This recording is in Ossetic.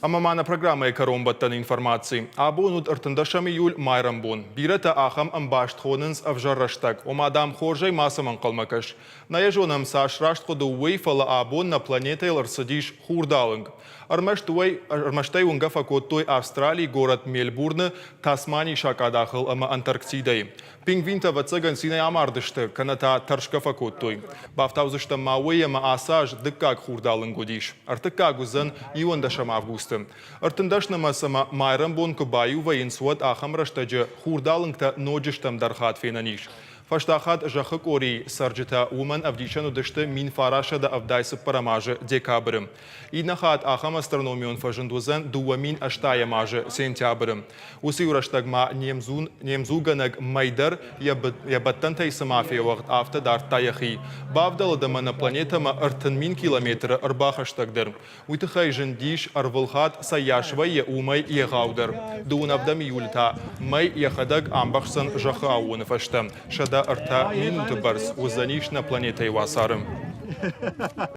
Ӕмӕ ма нӕ программӕйы кӕронбӕттӕн информаци. Абон уыд 13 июль майрӕмбон. Бирӕтӕ ахӕм ӕмбаст хонынц ӕвзӕр рӕстӕг, ома, дам, хорзӕй мацӕмӕ ӕнхъӕлмӕ кӕс. Нӕ йӕ зонӕм, цас раст хъуыды у уый, фӕлӕ абон нӕ планетӕйыл ӕрцыдис хурдалынг. Ӕрмӕст уый, ӕрмӕст ӕй уынгӕ фӕкодтой Австралийы горӕт Мельбурны, Тасманийы сакъадахыл ӕмӕ Антарктидӕйы. Пингвинтӕ, ӕвӕццӕгӕн, цинӕй амардысты, кӕнӕ та тӕрсгӕ фӕкодтой. Бафтаудзыстӕм ма уый, ӕмӕ ацы аз дыккаг хурдалынг уыдис. Ӕртыккаг уыдзӕн иуӕндӕсӕм августы. 13 нымӕц ӕмӕ майрӕмбон куы баиу вӕййынц, уӕд ахӕм рӕстӕджы хурдалынгтӕ ноджы стӕмдӕр хатт фенӕн ис. Фӕстаг хатт зӕххы къорийы цӕрджытӕ уымӕн ӕвдисӕн уыдысты 1974 азы декабры. Иннӕ хатт ахӕм астрономион фӕзынд уыдзӕн 2080 азы сентябры. Уыцы иу рӕстӕг ма немдзугӕнӕг мӕй дӕр йӕ бӕттӕнтӕй цыма феуӕгъд, афтӕ дардта йӕхи. Бавдӕлыд ӕмӕ нӕ планетӕмӕ 30 000 километры ӕрбахӕстӕгдӕр. Уый тыххӕй зындис, ӕрвылхатт цӕйас вӕййы, уымӕй егъаудӕр. Дыууын ӕвдӕм июлы та мӕй йӕхӕдӕг амбӕхсдзӕн зӕххы аууоны фӕстӕ. 103 минуты бӕрц уыдзӕнис нӕ планетӕйы уацары.